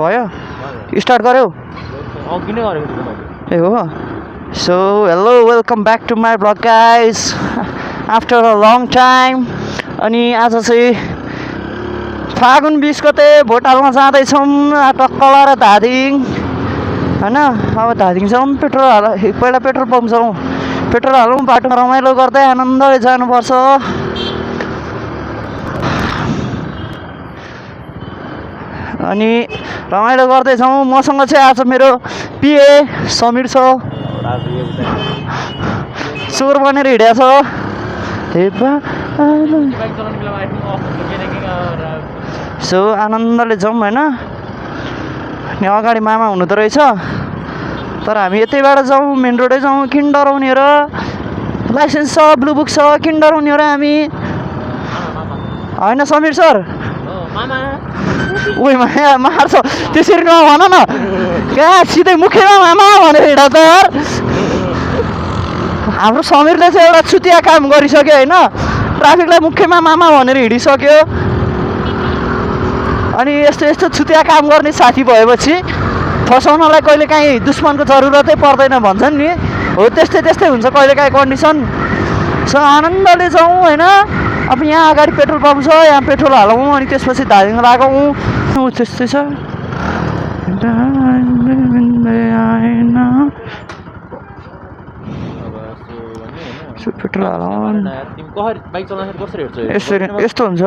भयो स्टार्ट गर्यौ ए हो so hello welcome back to my blog guys after a long time अनि आज चाहिँ फागुन 20 गते भोट हाल्न जाँदैछौँ टक्कल र धादिङ होइन अब धादिङ जाउँ पहिला पेट्रोल पम्प जाउँ पेट्रोल हालौँ बाटोमा रमाइलो गर्दै आनन्दले जानुपर्छ अनि रमाइलो गर्दै जाउँ मसँग चाहिँ आज मेरो पिए समीर छ चोर बनेर हिँडेको छ सो आनन्दले जाउँ होइन अनि अगाडि मामा हुनुहुँदो रहेछ तर हामी यतैबाट जाउँ मेन रोडै जाउँ किन डराउने र लाइसेन्स छ ब्लु बुक छ किन डराउने र हामी होइन समीर सर ओइ माया मार्छ त्यसरी नभन न कहाँ सिधै मुखेमा मामा भनेर हिँड त हाम्रो समीरले चाहिँ एउटा छुतिया काम गरिसक्यो होइन ट्राफिकलाई मुख्यमा मामा भनेर हिँडिसक्यो अनि यस्तो यस्तो छुतिया काम गर्ने साथी भएपछि फसाउनलाई कहिलेकाहीँ दुश्मनको जरुरतै पर्दैन भन्छन् नि हो त्यस्तै त्यस्तै हुन्छ कहिलेकाहीँ कन्डिसन सो आनन्दले जाउँ होइन अब यहाँ अगाडि पेट्रोल पम्प छ यहाँ पेट्रोल हालौँ अनि त्यसपछि धादिङ लागौँ त्यस्तै छ पेट्रोल हालौँ यस्तो हुन्छ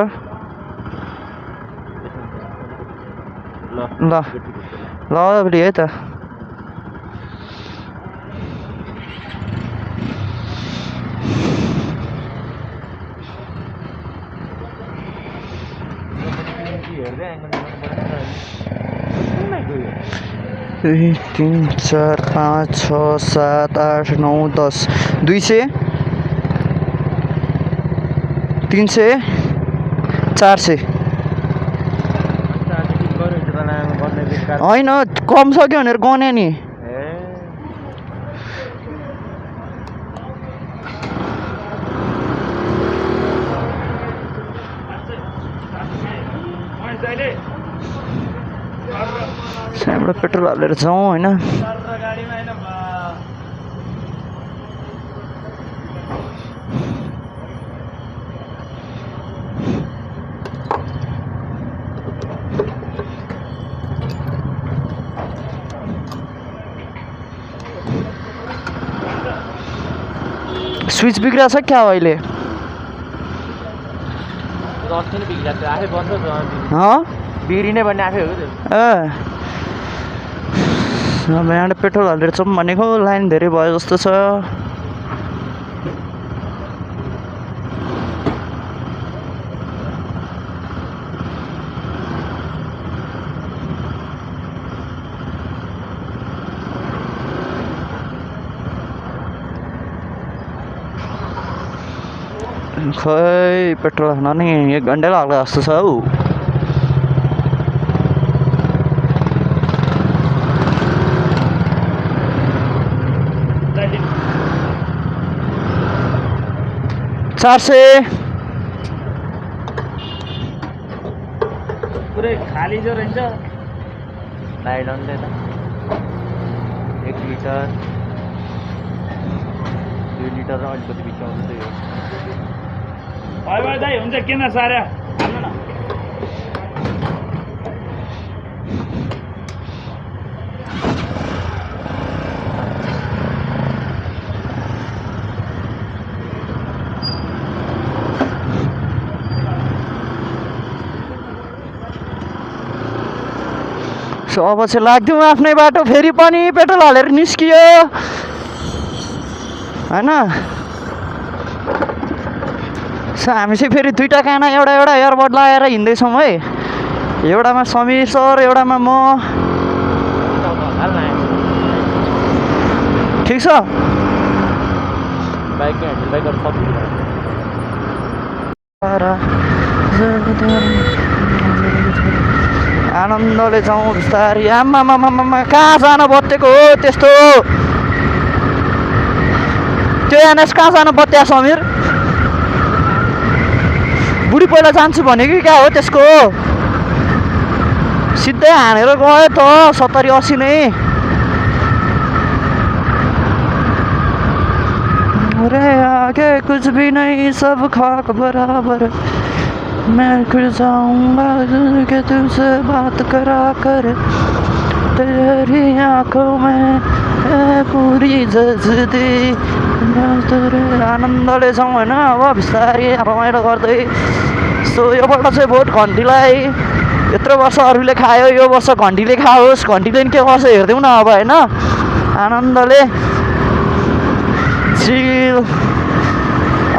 ल ल फेरि है त दुई 3 4 5 6 7 8 9 10 200 300 400 होइन कम सक्यो भनेर गने नि त्यहाँबाट पेट्रोल हालेर जाउँ होइन स्विच बिग्रिएको छ क्या अहिले बिग्रिने भन्ने आफै हो अब यहाँबाट पेट्रोल हालेर जाउँ भनेको लाइन धेरै भयो जस्तो छ खै पेट्रोल हाल्न नि 1 घन्टा लाग्ला जस्तो छ हौ पुरै खाली जो रहेछ लाइट अन दे त 1 लिटर 2 लिटर र अलिकति बिचाउँछ यो भाइ भाइ दाइ हुन्छ किन सार्या हाल्नु न अब चाहिँ लाग्दिउँ आफ्नै बाटो फेरि पनि पेट्रोल हालेर निस्कियो होइन हामी चाहिँ फेरि दुईवटा काना एउटा एयरबड लगाएर हिँड्दैछौँ है एउटामा समीर सर एउटामा म ठिक छ आनन्दले जाउँ बिस्तारी आमामामा कहाँ जान बत्तेको हो त्यस्तो त्यो एनएस कहाँ जान बत्या समीर बुढी पहिला जान्छु भनेको क्या हो त्यसको सिधै हानेर गयो त 70-80 नै। अरे आगे कुछ भी नहीं सब खाक बराबर मैं खुद जाऊंगा कि तुमसे बात करा कर तेरी आंखों में है पूरी जज्दी आनन्दले छौँ होइन। अब बिस्तारै रमाइलो गर्दै सो योपल्ट चाहिँ भोट घन्टीलाई यत्रो वर्ष अरूले खायो यो वर्ष घन्टीले खाओस्, घन्टीले नि के गर्छ हेरिदेऊ न अब होइन। आनन्दले चिल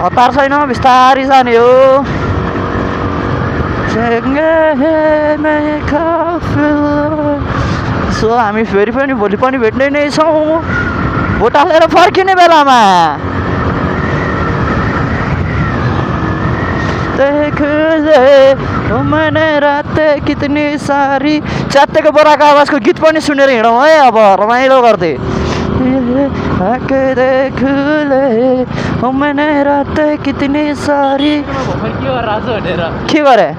हतार छैन बिस्तारै जाने हो। सो हामी फेरि पनि भोलि पनि भेट्ने नै छौँ भोट हालेर फर्किने बेलामा। देख ले मैंने राते कितनी सारी च्यात्तेको बोराको आवाजको गीत पनि सुनेर हिँडौँ है अब रमाइलो गर्दै। आके देख ले मैंने राते कितनी सारी के गरे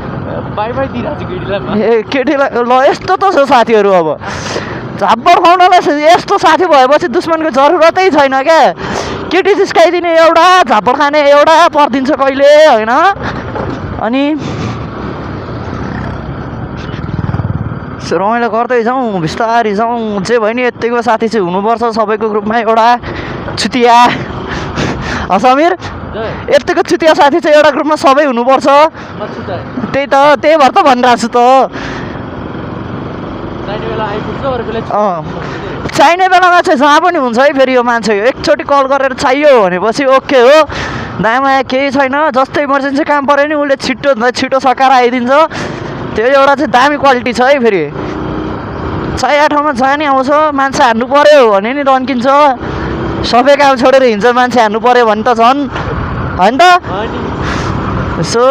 ए केटीलाई ल यस्तो त छ साथीहरू। अब झाब्बर खुवाउनलाई यस्तो साथी भएपछि दुश्मनको जरुरतै छैन क्या। केटी जिस्काइदिने एउटा झाब्बर खाने एउटा परिदिन्छ कहिले होइन। अनि रमाइलो गर्दै जाउँ बिस्तारै जाउँ। जे भयो नि यत्तिको साथी चाहिँ हुनुपर्छ सबैको ग्रुपमा एउटा छुतिया। समीर यत्तिको छुतिया साथी चाहिँ एउटा ग्रुपमा सबै हुनुपर्छ। त्यही त त्यही भएर त भनिरहेको छु त। चाहिने बेलामा चाहिँ जहाँ पनि हुन्छ है। फेरि यो मान्छे एकचोटि कल गरेर चाहियो भनेपछि ओके हो। दायाँमा केही छैन जस्तै इमर्जेन्सी काम पऱ्यो नि उसले छिटो छिटो सकाएर आइदिन्छ। त्यो एउटा चाहिँ दामी क्वालिटी छ है। फेरि चाहिएको ठाउँमा जाने आउँछ। मान्छे हान्नु पऱ्यो भने नि रन्किन्छ। सबै काम छोडेर हिँड्छ मान्छे हान्नु पऱ्यो भने त झन् होइन त। सो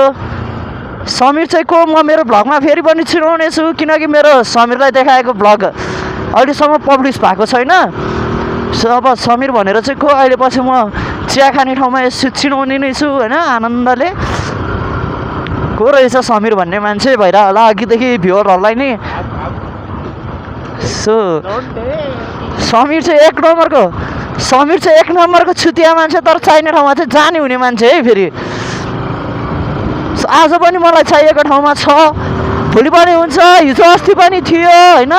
समीर चाहिँ को म मेरो भ्लगमा फेरि पनि चिनाउने छु किनकि मेरो समीरलाई देखाएको भ्लग अहिलेसम्म पब्लिस भएको छैन। सो अब समीर भनेर चाहिँ को अहिले पछि म चिया खाने ठाउँमा यसो चिनाउने नै छु होइन। आनन्दले को रहेछ समीर भन्ने मान्छे भएर होला अघिदेखि भ्युअरहरूलाई नि। सो समीर चाहिँ एक नम्बरको छुतिया मान्छे तर चाहिने ठाउँमा चाहिँ जाने हुने मान्छे है। फेरि आज पनि मलाई चाहिएको ठाउँमा छ भोलि पनि हुन्छ हिजो अस्ति पनि थियो होइन।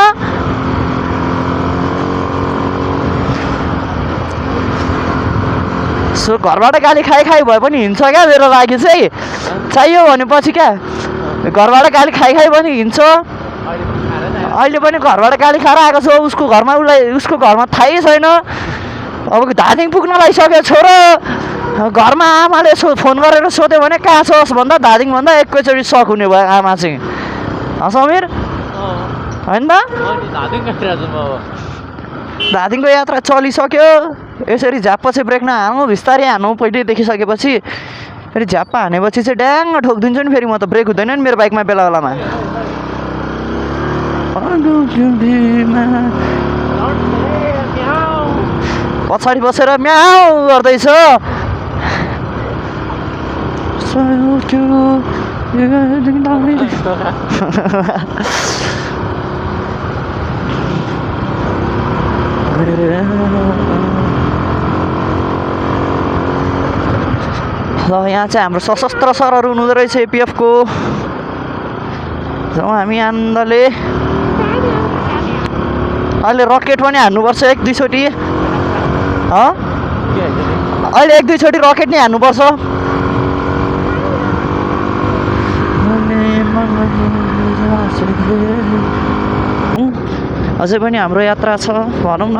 सो घरबाट गाली खाइ भए पनि हिँड्छ क्या मेरो लागि चाहिँ। चाहियो भनेपछि क्या घरबाट गाली खाइ पनि हिँड्छ। अहिले पनि घरबाट गाली खाएर आएको छ उसको घरमा। उसको घरमा थाहै छैन। अब धादिङ पुग्न लागिसक्यो छोरो। घरमा आमाले फोन गरेर सोध्यो भने कहाँ छस् भन्दा धादिङ भन्दा एकैचोटि सक हुने भयो आमा चाहिँ। समीर होइन त धादिङको यात्रा चलिसक्यो। यसरी झ्याप्प चाहिँ ब्रेक नहाल्नु बिस्तारै हान्नु। पहिले देखिसकेपछि फेरि झ्याप्प हानेपछि चाहिँ ड्याङ्ग ठोकिदिन्छु नि। फेरि म त ब्रेक हुँदैन नि मेरो बाइकमा बेला बेलामा। पछाडि बसेर म्याउ गर्दैछ। ल यहाँ चाहिँ हाम्रो सशस्त्र सरहरू हुनुहुँदो रहेछ एपिएफको। हामी आनन्दले अहिले रकेट पनि हान्नुपर्छ 1-2 चोटि। अहिले 1-2 चोटि रकेट नै हान्नुपर्छ। अझै पनि हाम्रो यात्रा छ भनौँ न।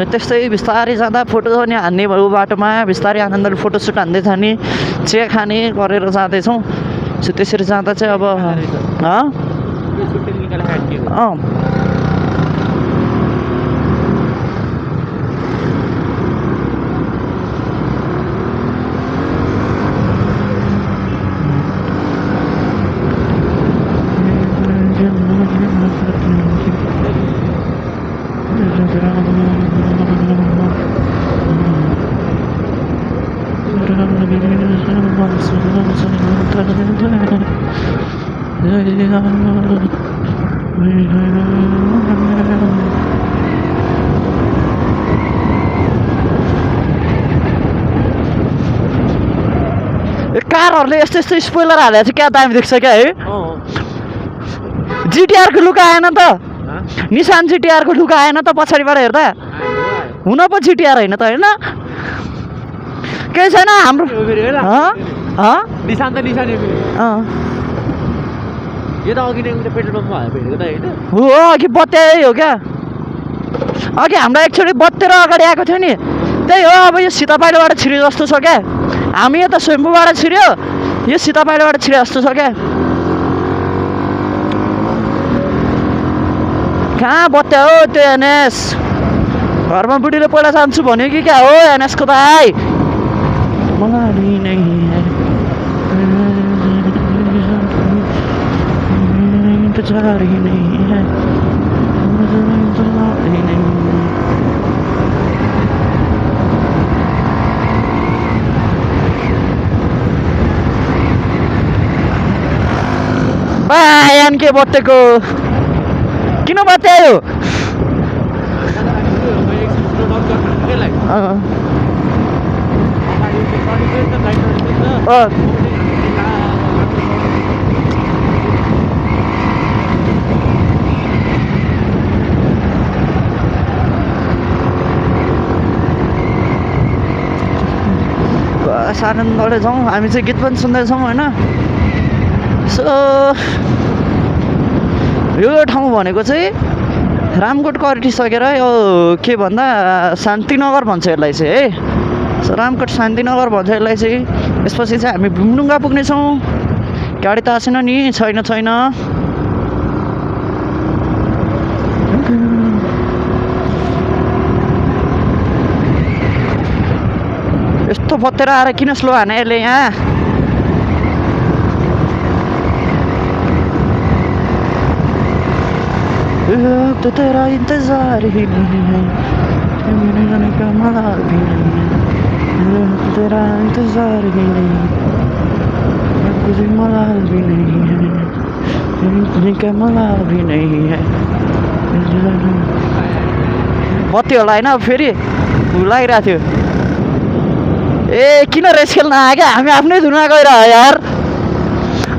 त्यस्तै बिस्तारै जाँदा फोटो पनि हान्ने भयो बाटोमा। बिस्तारै आनन्दले फोटोसुट हान्दै जाने चिया खाने गरेर जाँदैछौँ। सो त्यसरी जाँदा चाहिँ अब कारहरूले यस्तो यस्तो स्पोइलर हालेको चाहिँ क्या दामी देख्छ क्या है जिटिआरको लुक आएन त निसान जिटिआरको लुक आएन त पछाडिबाट हेर्दा हुन पो जिटिआर होइन त होइन केही छैन हाम्रो निशान त निशान यो त अघि नै पेट्रोल पम्पमा भेटेको त होइन हो अघि बत्ती हो क्या अघि हाम्रो एकचोटि बत्तेर अगाडि आएको थियो नि त्यही हो अब यो सीतापाइलोबाट छिर्यो जस्तो छ क्या हामी यता स्वयम्भूबाट छिर्यो यो सीतापाइलोबाट छिर्यो जस्तो छ क्या कहाँ बत्या हो त्यो एनएस घरमा बुढीले पहिला जान्छु भन्यो कि क्या हो एनएसको त आइ मलाई नै बायान के बत्तेको किन बत्यायो आनन्दले जाउँ हामी चाहिँ गीत पनि सुन्दैछौँ होइन सो यो ठाउँ भनेको चाहिँ रामकोटको अटिसकेर यो के भन्दा शान्तिनगर भन्छ यसलाई चाहिँ है सो रामकोट शान्तिनगर भन्छ यसलाई चाहिँ यसपछि चाहिँ हामी भुमडुङ्गा पुग्नेछौँ गाडी त आएन नि छैन यस्तो बत्तेर आएर किन स्लो हाने यसले यहाँ तो तेरा इंतजार ही नहीं है मेरे जाने का मलाल भी नहीं है तेरा इंतजार ही नहीं है कुछ मलाल भी नहीं है मेरे का मलाल भी नहीं है बत्ती होला होइन फेरि लागिरहेको थियो ए किन रेस खेल्न आयो क्या हामी आफ्नै धुनमा गइरह यार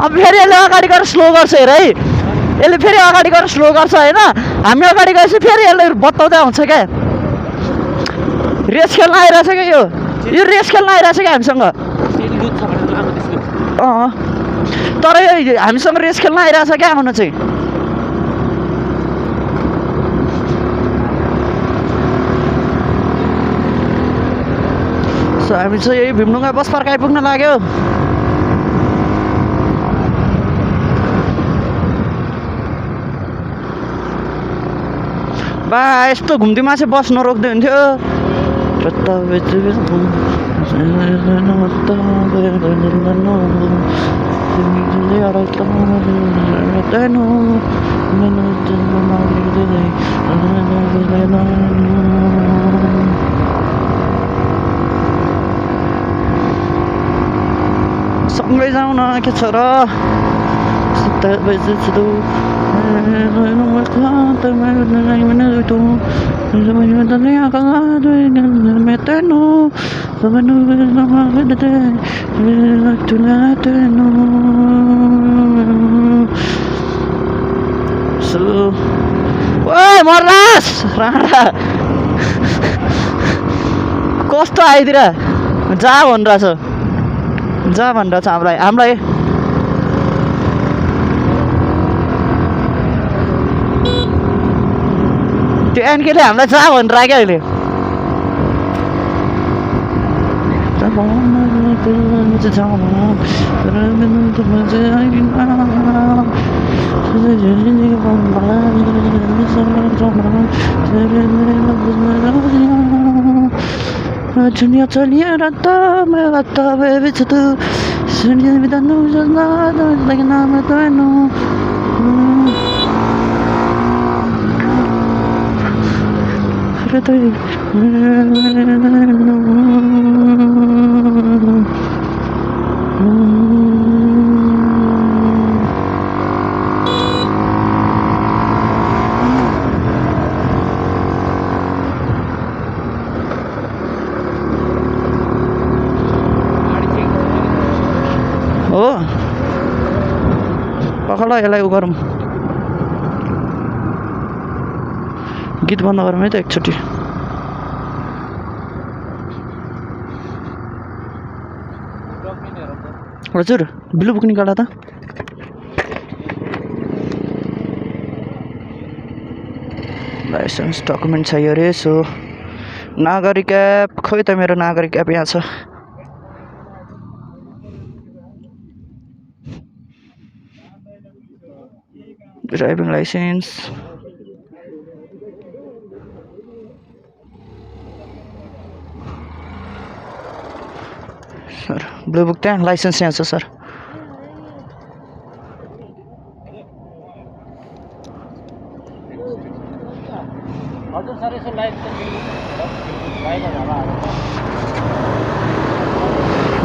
अब फेरि यसले अगाडि गएर स्लो गर्छ हेर है यसले फेरि अगाडि गएर स्लो गर्छ होइन हामी अगाडि गएपछि फेरि यसले बताउँदै आउँछ क्या रेस खेल्न आइरहेछ क्या यो रेस खेल्न आइरहेछ क्या हामीसँग तर यो हामीसँग रेस खेल्न आइरहेछ क्या आउन चाहिँ सो हामी चाहिँ यही भीमडुङ्गा बस पार्क आइपुग्न लाग्यो बा यस्तो घुम्तीमा चाहिँ बस नरोक्दै हुन्थ्यो सँगै जाउँ न के छ र मर्लास राडा कस्तो आइदिएर जा भनिरहेछ हामीलाई त्यो एनकेले हामीलाई जा भनेर क्या अहिले दुनिया चलिए रहता मैं रहता वे बिच तू सुनिए विदानु जना लेकिन नाम तो नो रहता हो पखड यसलाई उ गरौँ गीत बन्द गरौँ है त एकचोटि हजुर ब्लू बुक निकाला त लाइसेन्स डकुमेन्ट छ यो रे सो नागरिक एप खोइ त मेरो नागरिक एप यहाँ छ driving licence sir blue book त्यहाँ लाइसेन्स यहाँ छ सर हजुर सर यसो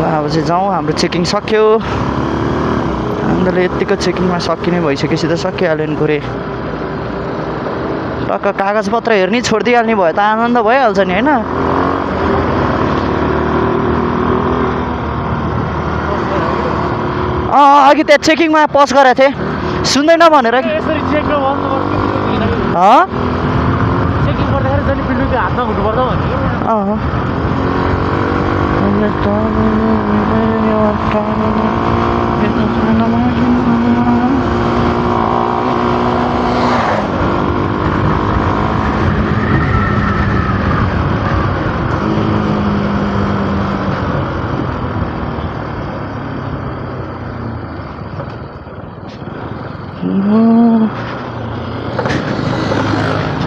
अब चाहिँ जाउँ हाम्रो चेकिङ सक्यो हामीहरूले यत्तिको चेकिङमा सकिने भइसकेपछि त सकिहाल्यो नि कुरै टक्क कागजपत्र हेर्ने छोडिदिइहाल्ने भयो त आनन्द भइहाल्छ नि होइन अघि त्यहाँ चेकिङमा पस गरेको थिएँ सुन्दैन भनेर यसरी चेक चेकिङ गर्दाखेरि जहिले बिल्डिङको हातमा हुनुपर्छ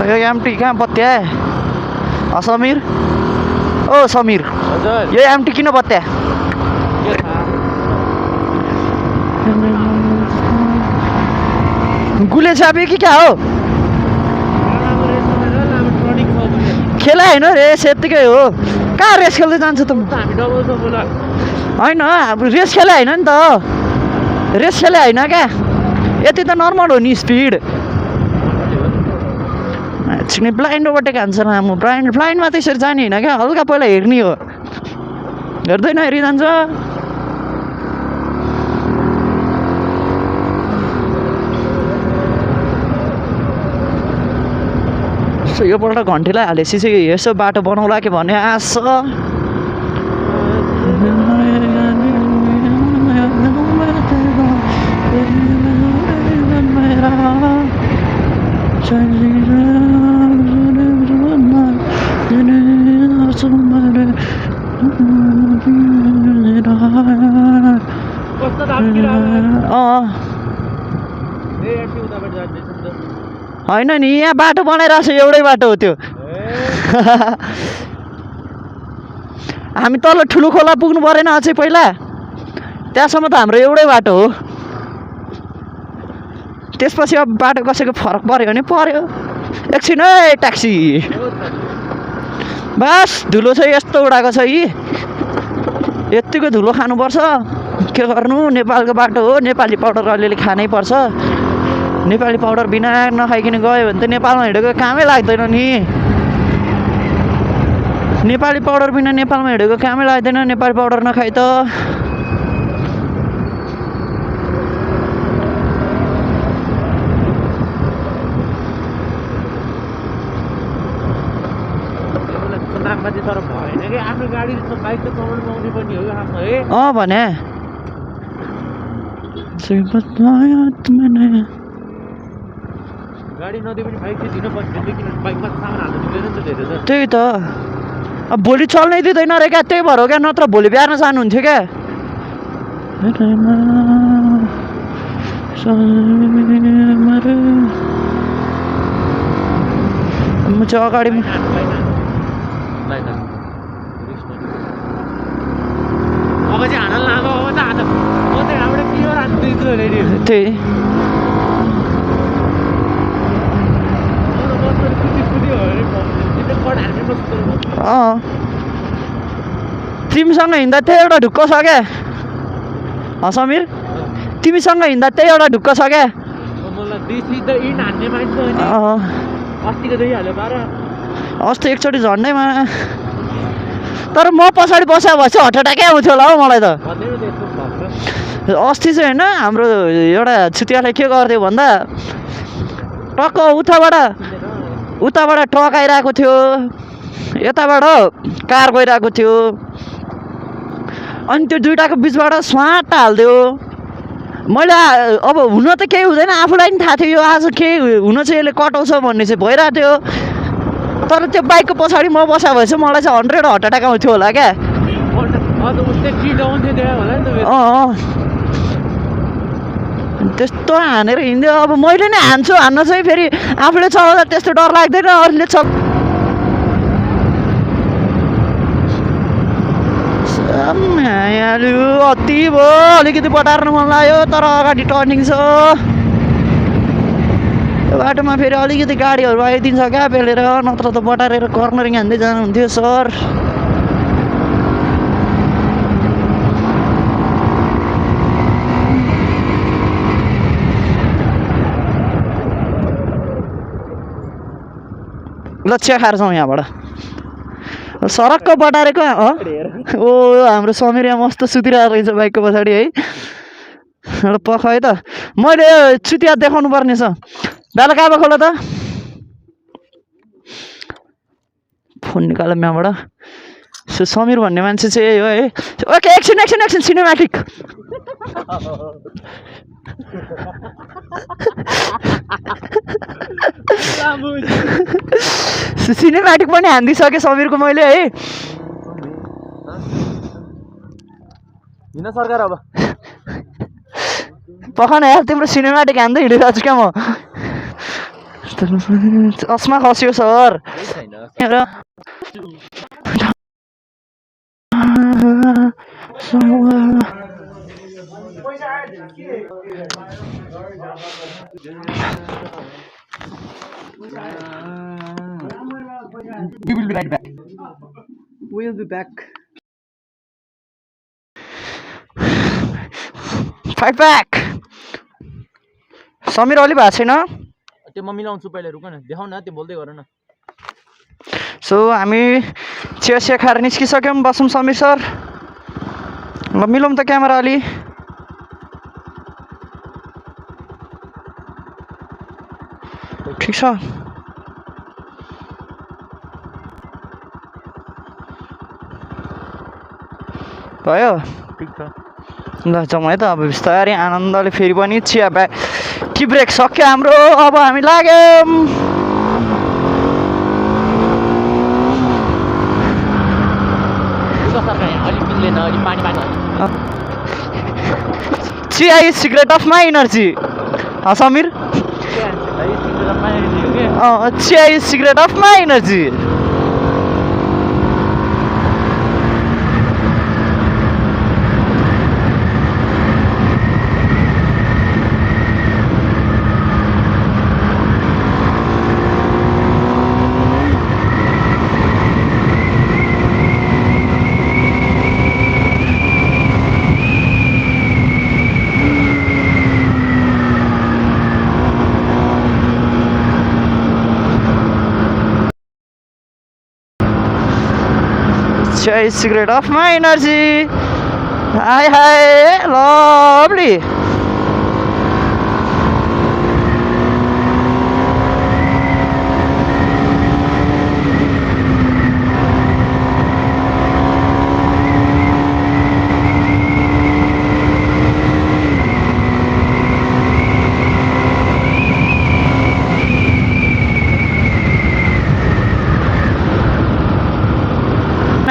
यो एमटी कहाँ बत्या समीर ओ समीर हजुर यो एमटी किन बत्या गुले छापे कि क्या हो खेला होइन रेस यत्तिकै हो कहाँ रेस खेल्दै जान्छ त होइन रेस खेला होइन नि त रेस खेला होइन क्या यति त नर्मल हो नि स्पिड छिने ब्लाइन्ड ओभरटेक हान्छ म ब्लाइन्डमा त यसरी जाने होइन क्या हल्का पहिला हेर्ने हो हेर्दैन हेरि जान्छ योपल्ट घन्टीलाई हालेपछि चाहिँ यसो बाटो बनाउला कि भन्ने आश छ होइन नि यहाँ बाटो बनाइरहेको छ एउटै बाटो हो त्यो हामी तल ठुलो खोला पुग्नु परेन अझै पहिला त्यहाँसम्म त हाम्रो एउटै बाटो हो त्यसपछि अब बाटो कसैको फरक पऱ्यो भने पऱ्यो एकछिन है ट्याक्सी बस धुलो चाहिँ यस्तो उडाएको छ यी यत्तिको धुलो खानुपर्छ के गर्नु नेपालको बाटो हो नेपाली पाउडर अलिअलि खानै पर्छ नेपाली पाउडर बिना नखाइकन गयो भने त नेपालमा हिँडेको कामै लाग्दैन नि नेपाली पाउडर बिना नेपालमा हिँडेको कामै लाग्दैन नेपाली पाउडर नखाइ त भने त्यही त अब भोलि चल्नै दिँदैन रे क्या त्यही भएर हो क्या नत्र भोलि बिहान जानुहुन्थ्यो क्या म चाहिँ अगाडि त्यही तिमीसँग हिँड्दा त्यही एउटा ढुक्क छ क्या समीर तिमीसँग हिँड्दा त्यही एउटा ढुक्क छ क्या अस्ति एकचोटि झन्डैमा तर म पछाडि बस्यो भएपछि हट अट्याकै आउँथ्यो होला हौ मलाई त अस्ति चाहिँ होइन हाम्रो एउटा छुतियाले के गरिदियो भन्दा टक्क उताबाट ट्रक आइरहेको थियो, यताबाट कार गइरहेको थियो, अनि त्यो दुइटाको बिचबाट स्वाट हालिदियो। मैले अब हुन त केही हुँदैन, आफूलाई पनि थाहा थियो यो आज केही हुन चाहिँ यसले कटाउँछ भन्ने चाहिँ भइरहेको थियो। तर त्यो बाइकको पछाडि म बसा भए चाहिँ मलाई चाहिँ 100 हार्ट एट्याक आउँथ्यो होला क्या। त्यस्तो हानेर हिँड्यो। अब मैले नै हान्न चाहिँ फेरि आफूले चलाउँदा त्यस्तो डर लाग्दैन, अरूले अति भयो। अलिकति बटार्नु मन लाग्यो तर अगाडि टर्निङ छ, यो बाटोमा फेरि अलिकति गाडीहरू आइदिन्छ क्या पेलेर, नत्र त बटारेर कर्नरिङ हान्दै जानुहुन्थ्यो सर। ल चिया खाएर जाउँ यहाँबाट। सडकको बटारेको ओ हाम्रो समीर यहाँ मस्त सुतिरहेको रहेछ बाइकको पछाडि है। एउटा पख है त, मैले चुतिया देखाउनु पर्ने छ। बेलुका अब खोला त फोन निकाल यहाँबाट। समीर भन्ने मान्छे चाहिँ यही हो है। ओके एकछिन सिनेमेटिक। सिनेमेटिक पनि हानिदिइसकेँ समीरको मैले है। हिँड सरकार अब पखन यार तिम्रो सिनेमेटिक हान्दै हिँडिरहेको छु क्या म। चस्मा खस्यो sir. We will be right back. We'll be back. Fight back. Samir अलि भएको छैन। त्यो म मिलाउँछु, पहिला रुक न, देखाउ न, त्यो बोल्दै गर न। सो हामी चिया खाएर निस्किसक्यौँ, बसौँ समीर सर। ल मिलाउँ त क्यामेरा अलि। ठिक छ। भयो ठिक छ। ल जाउँ है त अब बिस्तारै आनन्दले। फेरि पनि चिया टी ब्रेक सक्यो हाम्रो। अब हामी लाग्यौँ। Chiya is secret of my energy. Sameer chiya is secret of my energy. Chai cigarette of my energy. Hi, lovely.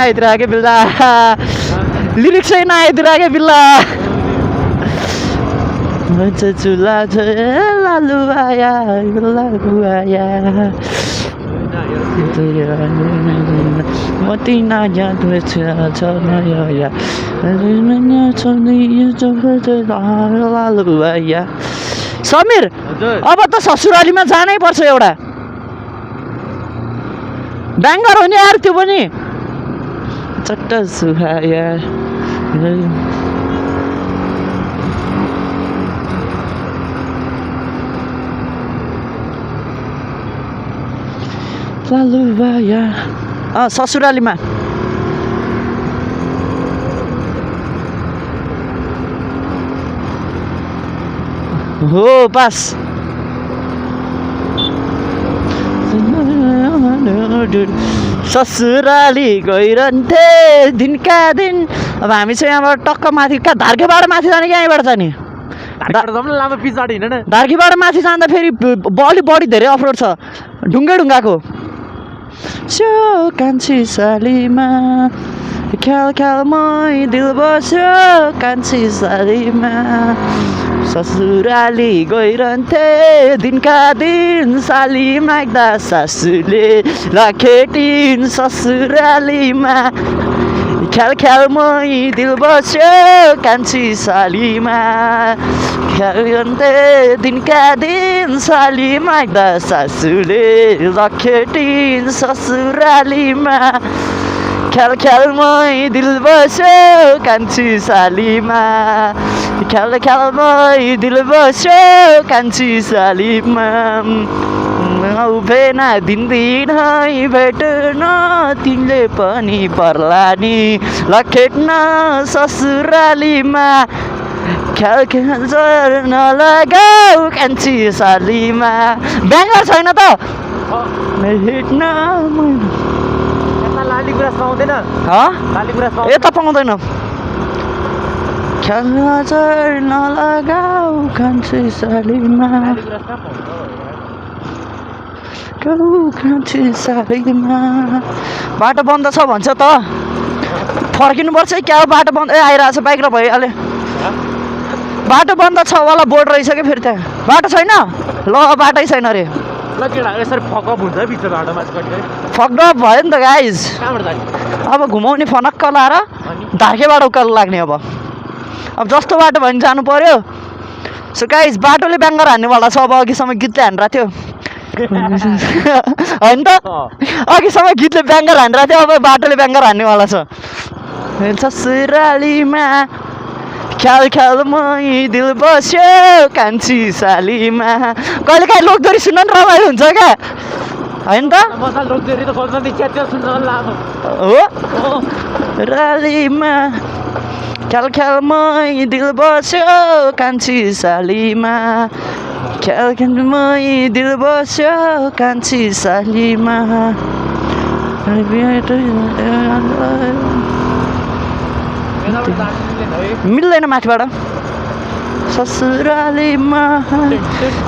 Idrage billah, lyrics ay na idrage billah. Chula chula luaya, luaya. Motina ya tu chula chula ya. Alumanya chuni chula luaya. Samir, अब त ससुरालीमा जानै पर्छ एउटा। डाङ्गर हो नि यार त्यो पनि। चट्टा सुहाया लालुवाया ससुरालीमा। हो पास ससुराली गइरहन्थे दिनका दिन। अब हामी चाहिँ यहाँबाट टक्क माथि कहाँ धार्केबाट माथि जाने कि यहीँबाट जाने लामो पिछाडि हिँड न धार्कीबाट माथि जाँदा फेरि बढी धेरै अफरोड छ ढुङ्गाको सो कान्छी सालीमा ख्याल ख्यालमै दिल बस्यो कान्छी सालीमा ससुराली गइरहन्थे दिनका दिन साली माग्दा सासूले राखेटिन् ससुरालीमा ख्याल ख्यालमै दिल बस्यो कान्छी सालीमा ख्यालन्थे दिनका दिन साली माग्दा सासूले राखेटिन् ससुरालीमा ख्याल ख्यालमै दिल बस्यो कान्छी सालीमा ख्याल ख्यालमै दिल बस्यो कान्छी सालीमा उभेन दिनदिनै भेट्न तिमीले पनि पर्ला नि लखेट्न ससुरालीमा ख्याल ख्याल नलगाऊ कान्छी सालीमा ब्याङ्गर छैन त भेट्न लाली गुराँस पाउँदैन लाली गुराँस यता पाउँदैन ख्याल नजर नलगाऊ कान्छी सालीमा कान्छी सालीमा बाटो बन्द छ भन्छ त फर्किनुपर्छ है क्या बाटो बन्द आइरहेको छ बाइक र भइहाल्यो बाटो बन्द छ वाला बोर्ड रहेछ क्या फेरि त्यहाँ बाटो छैन ल बाटै छैन अरे यसरी फकअप हुन्छ बिच बाटोमा फकडप भयो नि त गाइज अब घुमाउने फनक्क लाएर धार्केबाट उकालो लाग्ने अब जस्तो बाटो भयो भने जानु पर्यो सो गाइज बाटोले ब्याङ्गर हान्नेवाला छ अब अघिसम्म गीतले हानिरहेको थियो होइन त अघिसम्म गीतले ब्याङ्गर हानिरहेको थियो अब बाटोले ब्याङ्गर हान्नेवाला छ ससुरालीमा ख्याल ख्यालमै दिल बस्यो कान्छी सालीमा कहिले काहीँ लोकदोरी सुन्न नि रमाइलो हुन्छ क्या होइन त हो रालीमा ख्याल ख्यालमै दिल बस्यो कान्छी सालीमा ख्याल ख्यालमै दिल बस्यो कान्छी सालीमा मिल्दैन माथिबाट ससुरालीमा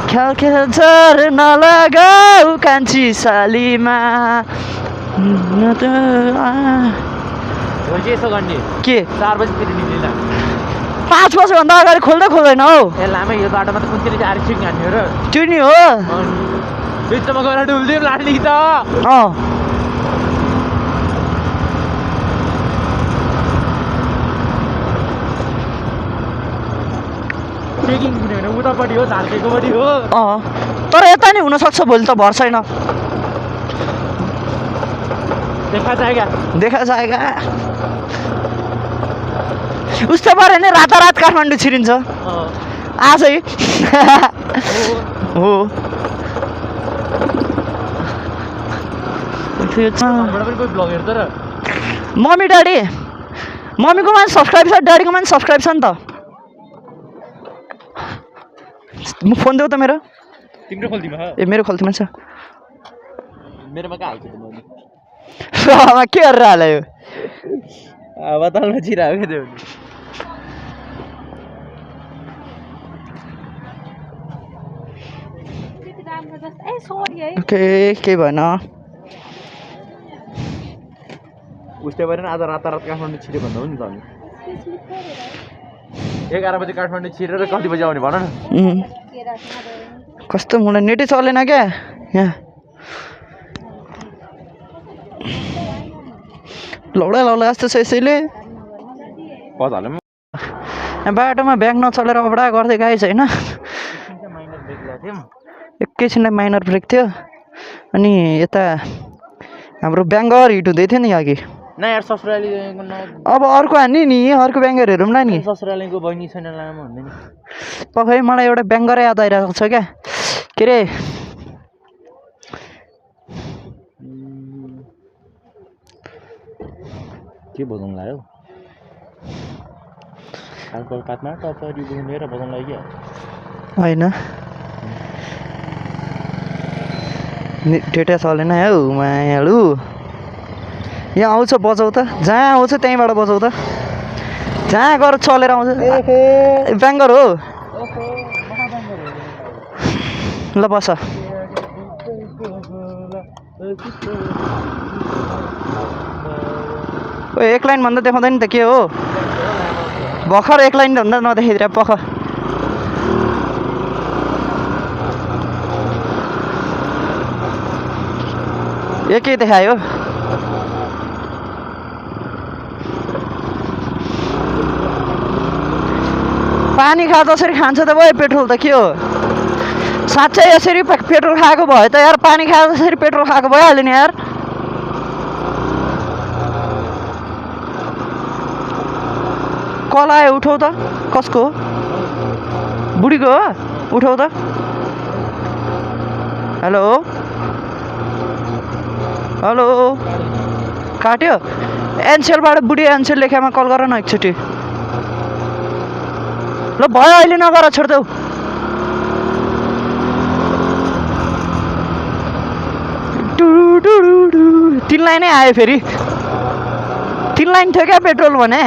ख्याल ख्याल झर नलगाऊ कान्छी सालीमा के 4 बजीतिर निक्लिँदा 5 बजीभन्दा अगाडि खोल्दै खोल्दैन हौ लामै यो बाटोमा त कुन चाहिँ आरक्षण हान्ने हो र त्यो नि हो बिचमा गएर डुल्दिउँ लाड्ने कि त चेकिङ हुने भने उतापट्टि हो झार्केकोपट्टि हो तर यता नि हुनसक्छ भोलि त भर छैन देखा जाएगा उस्तै पऱ्यो नि रातारात काठमाडौँ छिरिन्छ आजै हो मम्मी ड्याडी मम्मीकोमा सब्सक्राइब छ ड्याडीकोमा सब्सक्राइब छ नि त फोन देऊ त मेरो तिम्रो खोल्दिमा ए मेरो खोल्तीमा छ मेरोमा कहाँ हाल्छु त के गरेर हाल्यो बतालमा चिरायो क्या त्यो ओके केही भएन उस्तै भएर आज रातारात काठमाडौँ छिर्यो भन्दा हो नि त हामी 11 बजी काठमाडौँ छिरेर कति बजी आउने भन न कस्तो मलाई नेटै चलेन क्या यहाँ लौडा जस्तो छ यसैले बाटोमा ब्याग नचलेर अबडा गर्दै गाइस होइन एकैछिनलाई माइनर ब्रेक थियो अनि यता हाम्रो ब्याङ्गर हिट हुँदै थियो नि अघि यार ससुराली अब अर्को हान्ने नि अर्को ब्याङ्गर हेरौँ न नि ससुरालीको बहिनी छैन लामो हुँदैन पखै मलाई एउटा ब्याङ्गरै याद आइरहेको छ क्या के अरे के बजाउनु लाग्यो पातमा टपरी बुनेर बजाउनु लाग्यो होइन डेटा चलेन हौ मायालु यहाँ आउँछ बजाउ त जहाँ आउँछ त्यहीँबाट बजाउ त जहाँ गएर चलेर आउँछ ब्याङ्गर हो ल बस एक लाइन भन्दा देखाउँदैन त के हो भर्खर एक लाइन भन्दा नदेखाइदिएर पख एकै देखायो पानी खा जसरी खान्छ त भयो पेट्रोल त के हो साँच्चै यसरी पेट्रोल खाएको भयो त यार पानी खाए जसरी पेट्रोल खाएको भइहाल्यो नि यार कल आयो उठाउ त कसको बुढीको हो उठाउ त हेलो हेलो काट्यो एनसेलबाट बुढी एनसेल लेखामा कल गर न एकचोटि ल भयो अहिले नगर छोड्देऊ तीन लाइनै आयो फेरि तीन लाइन थियो क्या पेट्रोल भने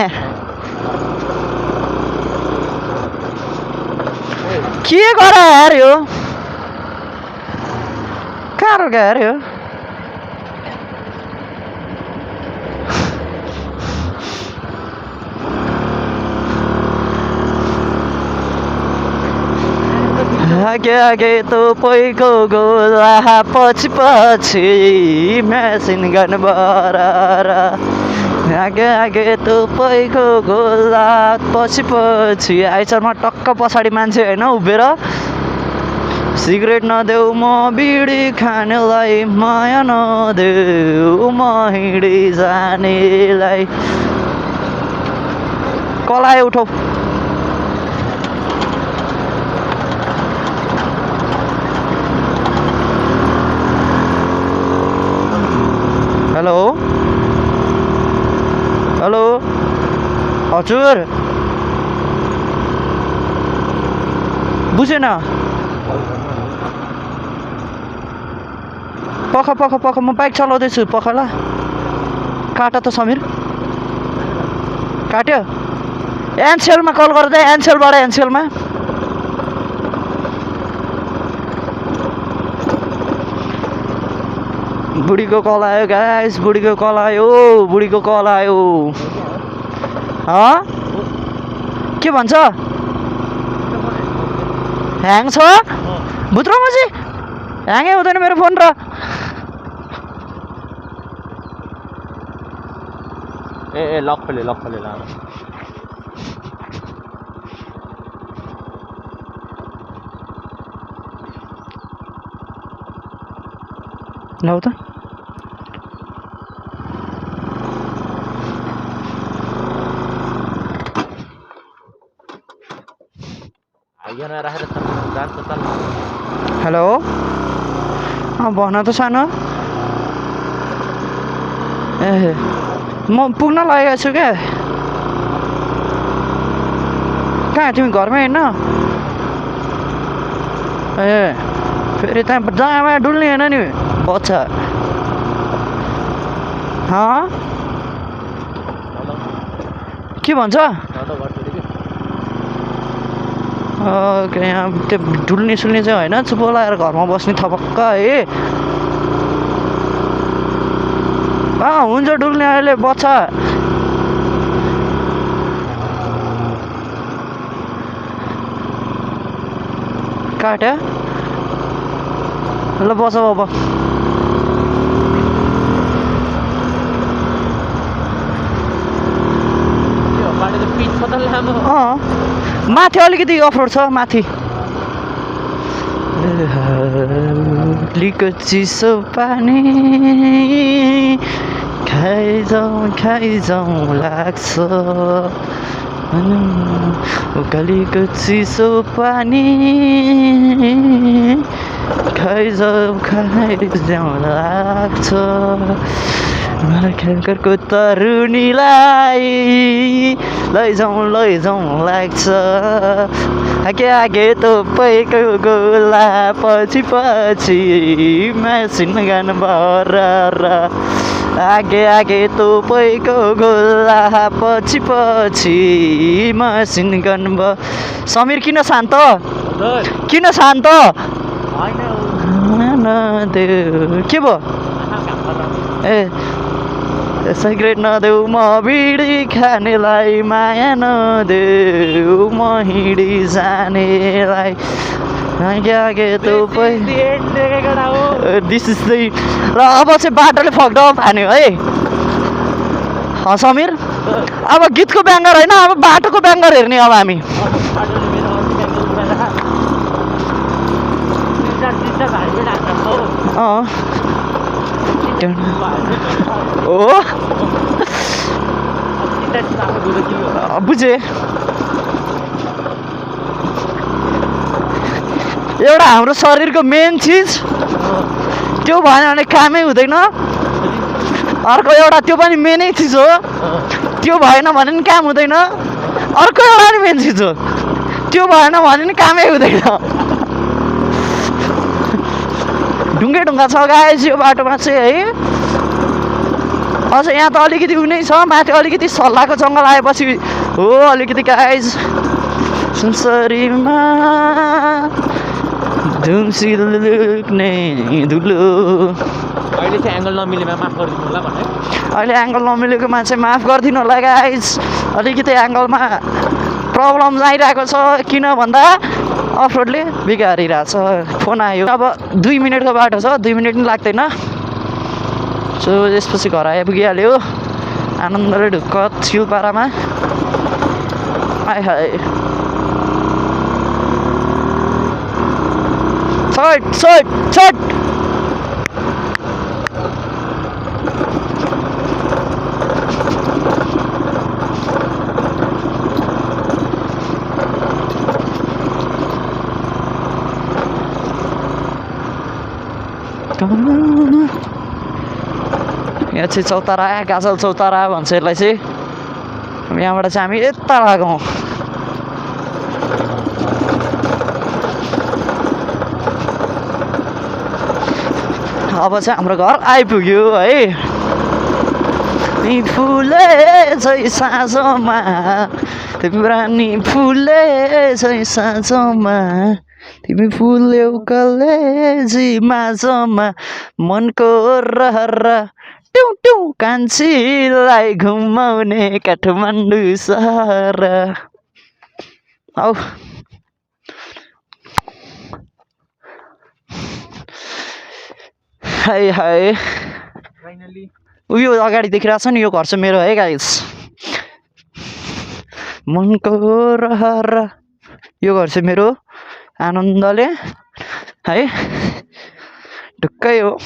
के गर यार यो कहाँ रोक्यो यार यो आगे आगे तो पैको गोला पछि पछि मेसिन गन बरार आगे आगे तो पैको गोला पछि पछि आइसरमा टक्क पछाडि मान्छे होइन उभिएर सिगरेट नदेऊ म बिडी खानेलाई माया नदेऊ म हिँडी जानेलाई कलाए उठाउ हेलो हेलो हजुर बुझेन पख पख पख म बाइक चलाउँदैछु पख ल काट त समीर काट्यो एनसेलमा कल गर्दै एनसेलबाट एनसेलमा बुढीको कल आयो गाइस बुढीको कल आयो बुढीको कल आयो के भन्छ ह्याङ छ भुत्रोमा चाहिँ ह्याङै हुँदैन मेरो फोन र ए लक खोले ला लौ त हेलो भन त सानो ए म पुग्न लागेको छु क्या कहाँ तिमी घरमै होइन ए फेरि त्यहाँ जहाँमा डुल्ने होइन नि बच्चा के भन्छ यहाँ त्यो डुल्ने सुल्ने चाहिँ होइन चुप लगाएर घरमा बस्ने थपक्क है हुन्छ डुल्ने अहिले बच्चा काट्यो ल बस बाबा माथि अलिकति अफरोड छ माथि लिको चिसो पानी खाइजाउँ लाग्छ उकालीको चिसो पानी खाइजाउँ लाग्छ घरको तरुनीलाई लैजाउँ लाग्छ आगे आगे तपाईँको गोला पछि पछि मेसिन गन भर आगे आगे तपाईँको गोला पछि पछि मेसिन गन समीर किन शान्त किन शान्त के भयो ए सिगरेट नदेऊ म बिडी खानेलाई माया नदेऊ म हिँडी जानेलाई आगे दिस इज द र अब चाहिँ बाटोले फक्ड हान्यो है समीर अब गीतको ब्याङ्गर होइन अब बाटोको ब्याङ्गर हेर्ने अब हामी बुझे एउटा हाम्रो शरीरको मेन चिज त्यो भएन भने कामै हुँदैन अर्को एउटा त्यो पनि मेनै चिज हो त्यो भएन भने पनि काम हुँदैन अर्को एउटा पनि मेन चिज हो त्यो भएन भने पनि कामै हुँदैन ढुङ्गा छ गाइस यो बाटोमा चाहिँ है अझ यहाँ त अलिकति उनी छ माथि अलिकति सल्लाहको जङ्गल आएपछि हो अलिकति गाइस सुनसरीमा धुम्सी लुक्ने धुलो अहिले चाहिँ एङ्गल नमिलेमा माफ गरिदिनु होला भने अहिले एङ्गल नमिलेकोमा चाहिँ माफ गरिदिनु होला गाइस अलिकति एङ्गलमा प्रब्लम आइरहेको छ किन भन्दा अफरोडले बिगारिरहेछ फोन आयो अब 2 मिनटको बाटो छ 2 मिनट पनि लाग्दैन सो यसपछि घर आइपुगिहाल्यो आनन्दले ढुक्क छिलपारामा हाय हाय छट यहाँ चाहिँ चौतारा गाजल चौतारा भन्छ यसलाई चाहिँ यहाँबाट चाहिँ हामी यता लागौँ अब चाहिँ हाम्रो घर आइपुग्यो है फुले चाहिँ साँझमा तिमी फुले चाहिँ साँझमा तिमी फुल्यौ कलेजी माझमा मनको रहर ट्यौ ट्यौ कान्छीलाई घुमाउने काठमाडौँ सहर औ हाय हाय फाइनली उयो अगाडि देखिरहेको छ नि यो घर चाहिँ मेरो है गाइस मनको रहर यो घर चाहिँ मेरो आनन्दले है ढुक्कै हो